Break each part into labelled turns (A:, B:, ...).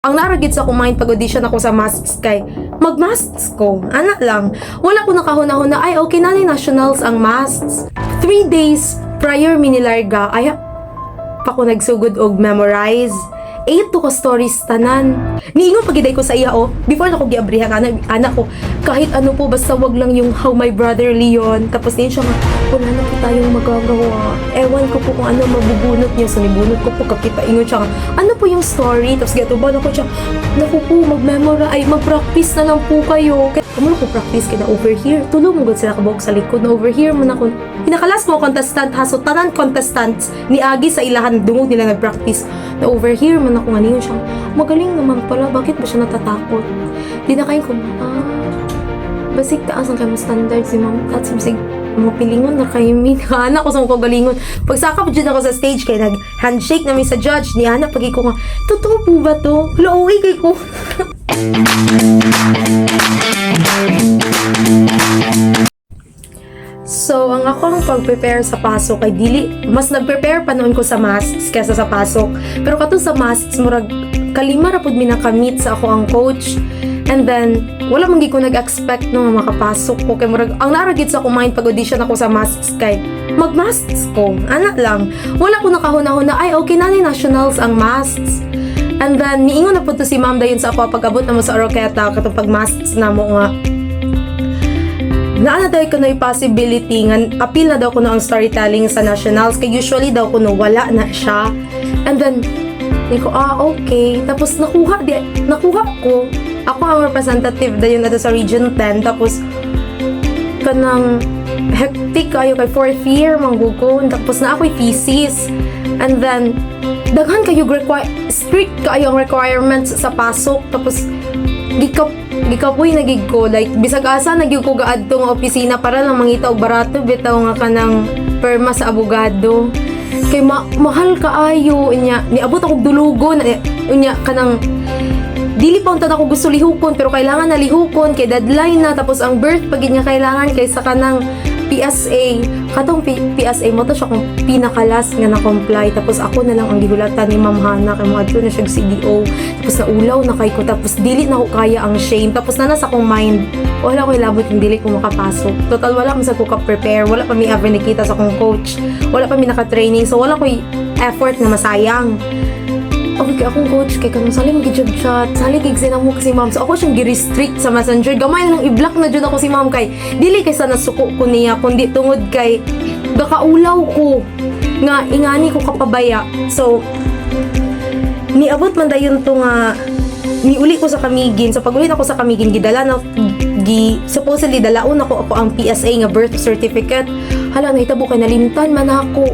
A: Ang naa ra gyud sa akong mind pag audition ako sa masks kay mag-masks ko. Ana lang. Wala ko nakahuna-huna, ay, okay na ni nationals ang masks. 3 days prior mi nilarga, ay pa ko nagsugod og memorize. Eight to ka stories tanan. Niingon pagiday ko sa iya, oh. Before na ko giabrihan, ana, ana ko, kahit ano po, basta wag lang yung How My Brother Leon. Tapos niya siya nga, "Wala na po tayong magagawa. Ewan ko po kung ano mabubunot niyo." So nibunot ko po, kakita, ingon siya nga, "Ano po yung story?" Tapos gatuban ako siya, "Naku po, mag-memorize, ay mag-practice na lang po kayo." Kaya kamo ko practice kay na overhear. Tulo mo gud sila kabuok sa likod na overhear mo na ko. Pinaka-last mo contestant ha, so tanan contestants ni agi sa ilahan dungog nila nag-practice. Na overhear man ako nga niyo siya. "Magaling naman pala, bakit ba siya natatakot?" Di na kayo ko, ah, basig taas ang kay standard si Ma'am Tats, basig mga pilingon na kayo mi. Anak ko sa mga kagalingon. Pagsaka pa dyan ako sa stage kay nag handshake namin sa judge ni ana pag ko nga, "Totoo po ba to?" Lauwi kay ko. So, ang ako ang pag-prepare sa pasok ay dili, mas nag-prepare pa noon ko sa masks kaysa sa pasok. Pero katong sa masks, murag kalima ra pud mi nakamit sa ako ang coach. And then, wala man gyud ko nag-expect no nga makapasok ko. Kay murag, ang naa ra gyud sa akong mind pag audition ako sa masks kay mag-masks ko. Ana lang. Wala ko nakahuna-huna, ay, okay na ni nationals ang masks. And then, niingon na po to si ma'am dayon sa ako pag-abot na mo sa Oroqueta, katong pag-masks na mo nga, naa na daw ko na possibility nga appeal na daw ko na ang storytelling sa nationals kay usually daw kuno wala na siya. And then ni ko, "Ah, okay." Tapos nakuha di nakuha ko. Ako ang representative dayon na sa Region 10. Tapos kanang hectic kayo kay fourth year man gud ko, tapos na ako'y thesis, and then daghan kayo require, strict kayo ang requirements sa pasok. Tapos gikapoy na gid ko, like bisag asa na gyud ko gaadto nga opisina para lang mangita og barato bitaw nga kanang perma sa abogado kay mahal kaayo. Unya niabot ako og dulugon. Unya kanang dili pa unta ako gusto lihukon, pero kailangan na lihukon kay deadline na. Tapos ang birth pag nga kailangan kay sa kanang PSA, katong PSA mo to siya kung pinaka-last nga na-comply. Tapos ako na lang ang gihulatan ni Ma'am Hana kay moadto na siya CDO. Tapos naulaw na kay ko, tapos dili na ko kaya ang shame. Tapos na nasa akong mind, wala ko ilabot kung dili ko makapasok. Total wala man sa ko ka-prepare, wala pa mi ever nakita sa akong coach, wala pa mi naka-training, so wala ko'y effort na masayang. Okay, kay akong coach, kay kanang sali mo gijud chat, sali gig mo si ma'am. So ako siyang gi-restrict sa Messenger. Gamay na lang i-block na jud ako si ma'am kay dili kay sa nasuko ko niya, kundi tungod kay gakaulaw ko nga ingani ko kapabaya. So niabot man dayon to nga niuli ko sa Camiguin. So pag uli ako sa Camiguin, gidala na gi supposedly dalaon ako ako ang PSA nga birth certificate. Hala, nahitabo kay nalimtan man ako.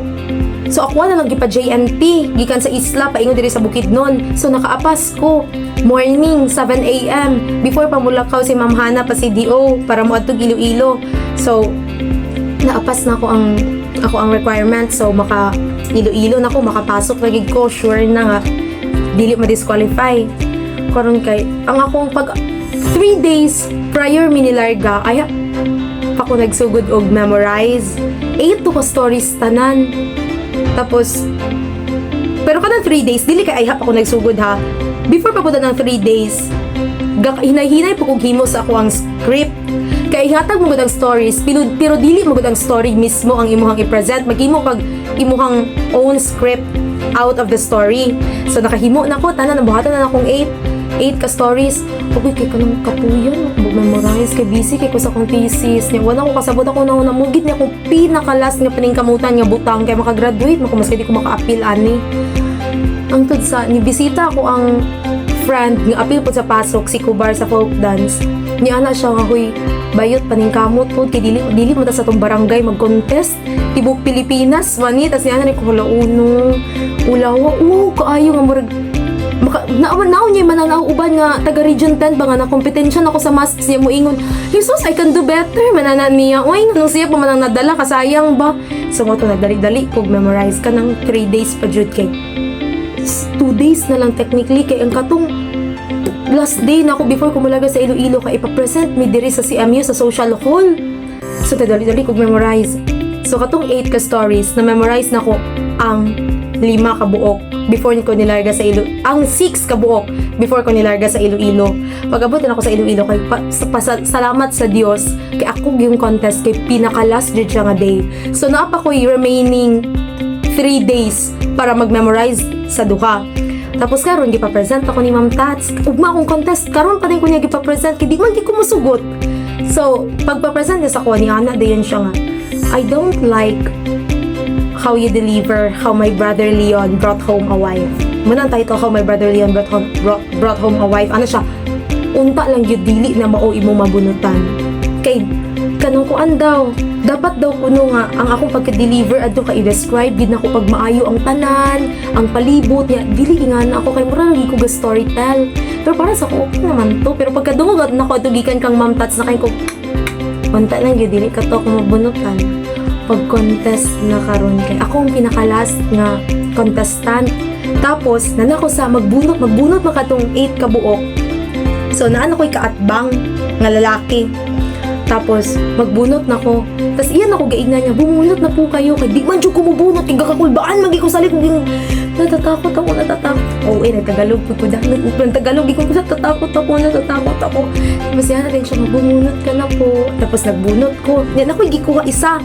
A: So ako na lang gipa JNT gikan sa isla paingon diri sa Bukidnon. So nakaapas ko morning 7 a.m. before pa mulakaw si Ma'am Hana pa CDO para moadto Iloilo. So naapas na ako ang requirement, so maka Iloilo na ko, makapasok na gid ko, sure na nga dili ma-disqualify. Karon kay ang akong pag 3 days prior mi nilarga, ay pa ko nagsugod og memorize. Eight to ka stories tanan. Tapos pero kanang 3 days, dili kay ayha pa ko nagsugod ha. Before pa po ng 3 days, hinay-hinay po kog himo sa ako ang script. Kay ihatag mo gud ang stories, pero dili mo gud ang story mismo ang imuhang i-present. Maghimo kag imuhang own script out of the story. So nakahimo na ko tanan, nabuhatan na akong 8 ka stories. Okay, kay kanang kapuyon mag-memorize kay busy kay ko sa akong thesis niya. Wala ko kasabot ako na namugit niya akong pinaka-last nga paningkamutan nga butang kay makagraduate mako maski di ko maka-appeal ani. Ang tud sa ni bisita ako ang friend nga apil po sa pasok, si Kubar sa folk dance. Ni ana siya nga, "Huy, bayot, paningkamot po kay dili dili mo ta sa tong barangay mag-contest, tibok Pilipinas mani." Tas ni ana ni ko, "Hala, uno ulawa, wow kaayo nga murag maka naon niya mananaw uban nga taga Region 10 ba nga na kompetensya nako sa masks." Niya moingon, "Jesus, I can do better," manana niya. Oy, nganong siya pa man ang nadala, kasayang ba? So mo to nagdali-dali kog memorize ka ng 3 days pa jud kay 2 days na lang technically kay ang katong last day na ako before kumulaga sa Iloilo kay ipa-present mi diri sa CMU sa social hall. So dali-dali kog memorize. So katong 8 ka stories na memorize na ko ang lima ka buok before ko nilarga sa Ilo, ang six ka buok before ko nilarga sa Iloilo. Pag-abot na ako sa Iloilo kay pa, salamat sa Dios kay ako yung contest kay pinaka-last jud siya nga day. So naa pa ko'y remaining 3 days para mag-memorize sa duha. Tapos karon gipa-present ako ni Ma'am Tats. Ugma akong contest karon pa din ko niya gipa-present kay di man gid ko mosugot. So, pagpa-present niya sa ko ni ana dayon siya nga, "I don't like how you deliver How My Brother Leon Brought Home a Wife." Mao ang title, How My Brother Leon Brought Home a Wife. Ano siya? "Unta lang gyud dili na mao imong mabunutan. Kay kanang kuan daw, dapat daw kuno nga ang akong pagka-deliver adto ka i-describe gid nako pag maayo ang tanan, ang palibot niya. Dili ingana ako kay mura lagi ko ga storytell. Pero para sa ko okay naman to. Pero pagkadungog at nako adto gikan kang Ma'am Tats na kay ko, unta lang gyud dili ka to ako mabunutan." Pag-contest na karon kay ako ang pinaka-last nga contestant. Tapos nana ko sa magbunot, magbunot man katong 8 ka buok. So naano ko'y kaatbang nga lalaki. Tapos magbunot na ko. Tapos iyan ako gaigna niya, "Bumunot na po kayo kay di man jud ko mubunot kay gakakulbaan magi ko salit kung natatakot ako, natatakot." Oo, eh, nagtagalog po ko dahil nagtagalog ko, "Natatakot ako, natatakot ako." Tapos yan na rin siya, "Magbunot ka na po." Tapos nagbunot ko. Yan ako gikuha isa.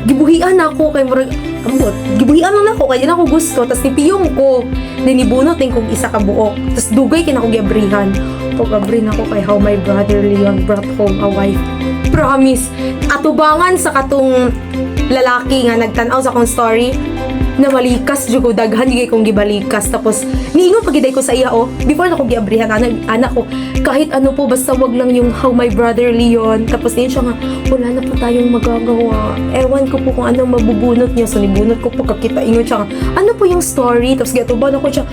A: Gibuhian ako kay murag ambot. Gibuhian lang ako kay di na ako gusto. Tapos nipiyong ko. Then nibunot din kog isa ka buok. Tapos dugay kay nako giabrihan. Pag abri na ko kay How My Brother Leon Brought Home a Wife. Promise. Atubangan sa katong lalaki nga nagtan-aw sa akong story na malikas jud ko, daghan gyud kong gibalikas. Tapos niingon pagiday ko sa iya, oh, before na ko giabrihan, ana anak ko, "Kahit ano po, basta wag lang yung How My Brother Leon." Tapos niyon siya nga, "Wala na po tayong magagawa, ewan ko po kung anong mabubunot niyo." So nibunot ko po, kakita ingon siya nga, "Ano po yung story?" Tapos giatuban ako siya,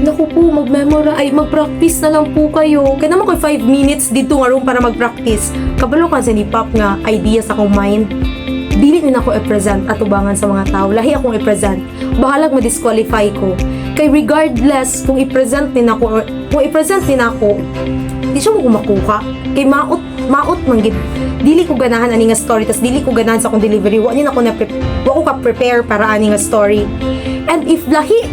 A: "Naku po, mag-memorize ay mag-practice na lang po kayo." Kaya naman ko 5 minutes dito nga room para mag-practice. Kabalo kan sa ni pop nga idea sa akong mind, dili ni nako i-present atubangan sa mga tao. Lahi akong i-present. Bahalag ma-disqualify ko. Kay regardless kung i-present ni nako or kung i-present ni nako, di siya mo makuha. Kay maot maot man gid. Dili ko ganahan ani nga story, tas dili ko ganahan sa akong delivery. Wa ni nako na wa ko ka prepare para ani nga story. And if lahi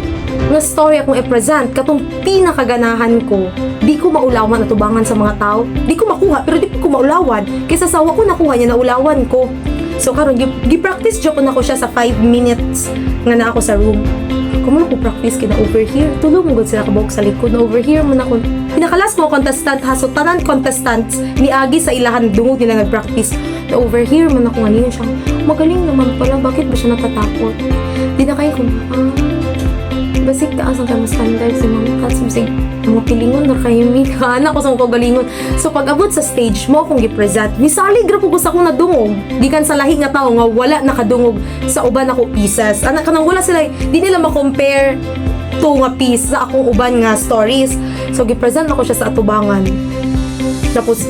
A: nga story akong i-present, katong pinakaganahan ko, di ko maulawan atubangan sa mga tao. Di ko makuha, pero di ko maulawan. Kaysa sa wa ko nakuha niya, naulawan ko. So karon gi-practice jud ko nako siya sa 5 minutes nga na ako sa room. Kumo ko practice kina overhear. Tulo mo gud sila kabuok sa likod na overhear mo na ko. Pinaka-last mo contestant ha, so tanan contestants niagi sa ilahan dungog nila nag-practice. Na overhear man ako nga niyon siya. "Magaling naman pala, bakit ba siya natatakot?" Di na kayo kung basig taas ang kay standard si Ma'am Tats, basig mga pilingon na kayo mi anak ko sa mga kagalingon. So pag abot sa stage mo akong gi-present, misalig ra po ko sa akong nadungog gikan sa lahi nga tawo nga wala nakadungog sa uban ako pieces anak, kanang wala sila, di nila ma-compare to nga piece sa akong uban nga stories. So gi-present ako siya sa atubangan. Tapos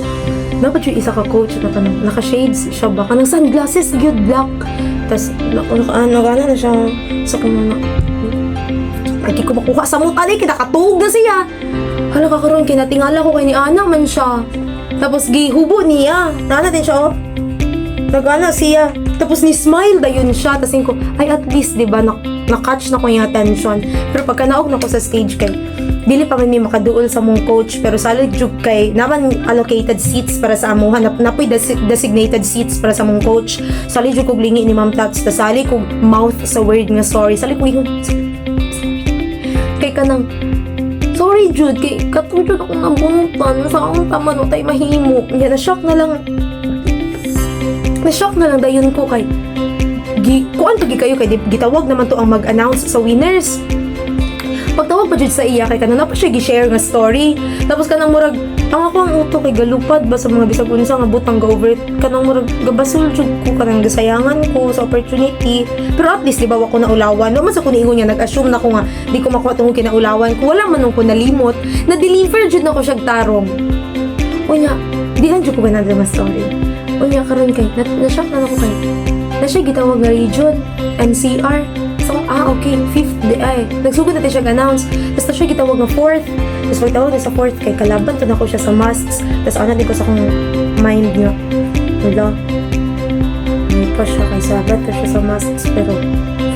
A: dapat yung isa ka coach na kanang naka-shades siya ba, kanang sunglasses gyud, black. Tas naka ano na siya sa kung na ay di ko makuha sa muta ni kinakatuog na siya. Hala ka karon kinatingala ko kay ni Ana man siya. Tapos gihubo niya. Nana din siya, oh. Nagana siya. Tapos ni smile dayon siya. Tapos ko, ay at least, di ba, na-catch na ko yung attention. Pero pagka naog na ko sa stage kay, dili pa man mi makaduol sa mong coach, pero salig jud kay naman allocated seats para sa amuhan na napoy designated seats para sa mong coach. Sali jud kog lingi ni Ma'am Tats, tas sali kog mouth sa word nga "sorry." Sali ko ingon kay kanang sorry jud kay katong jud akong nabunutan sa akong tama no tay mahimo niya. Na shock na lang dayon ko kay gi kuan pagi kayo kay gitawag naman to ang mag-announce sa winners. Pagtawag pa jud sa iya kay kanang pa siya gi-share nga story. Tapos kanang murag ang ako ang utok kay galupad ba sa mga bisag unsa nga butang ga over it. Kanang murag gabasol jud ko, kanang gasayangan ko sa opportunity. Pero at least, di ba, wa ko naulawan. Wa man sa ko niingon niya nag-assume na ko nga di ko makuha tungod kinaulawan ko. Wala man nung ko nalimot na deliver jud nako siya tarong. Unya di lang jud ko ganang nga story. Unya karon kay na-shock na ako kay na siya gitawag nga region NCR. So, okay, fifth day, ay, nagsugod na siya announce. Tapos na siya gitawag nga fourth. Tapos pagtawag na sa fourth, kay kalaban to na ko siya sa masks. Tapos ano din ko sa akong mind nga, wala, may pa siya kay sabat to siya sa masks, pero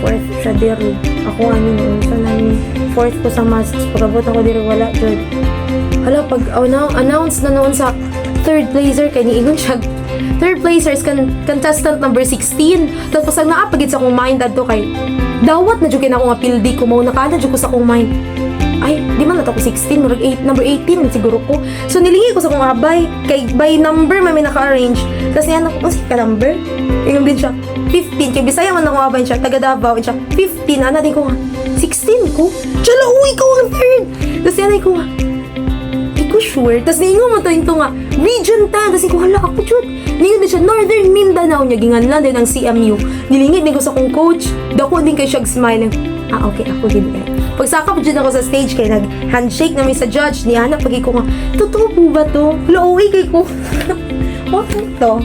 A: Fourth siya diri. Ako ani noon sa nani. Fourth ko sa mass. Pag-abot ako diri, wala jud. Hala, pag oh, now, announce na noon sa third placer kay niingon siya. Third placer is contestant number 16. Tapos ang naa pa gyud sa akong mind adto kay dawat na jud kay nako nga pildi ko, mao nakaana jud ko sa akong mind. Ay, di man na to ko 16, murag 8, number 18 siguro ko. So nilingi ko sa akong abay kay by number man may naka-arrange. Tapos niya ako, "Unsa ka number?" Ingon din siya, 15. Kay Bisaya man ako abay siya, taga Davao siya. 15, ana din ko nga, 16 ko. Chala, uy, ikaw ang third. Tapos niya ko nga, di ko sure. Tapos niingon mo to yung nga, Region 10. Tapos ko, hala, ako jud. Niingon din siya, Northern Mindanao niya. Ginganlan din ang CMU. Nilingid din ko sa akong coach. Dako din kay siya smile. Ah, okay, ako din eh. Pagsaka pa dyan ako sa stage kay nag-handshake namin sa judge ni Ana, pag ko nga, "Totoo po ba to? Hala, uwi kay ko." What to?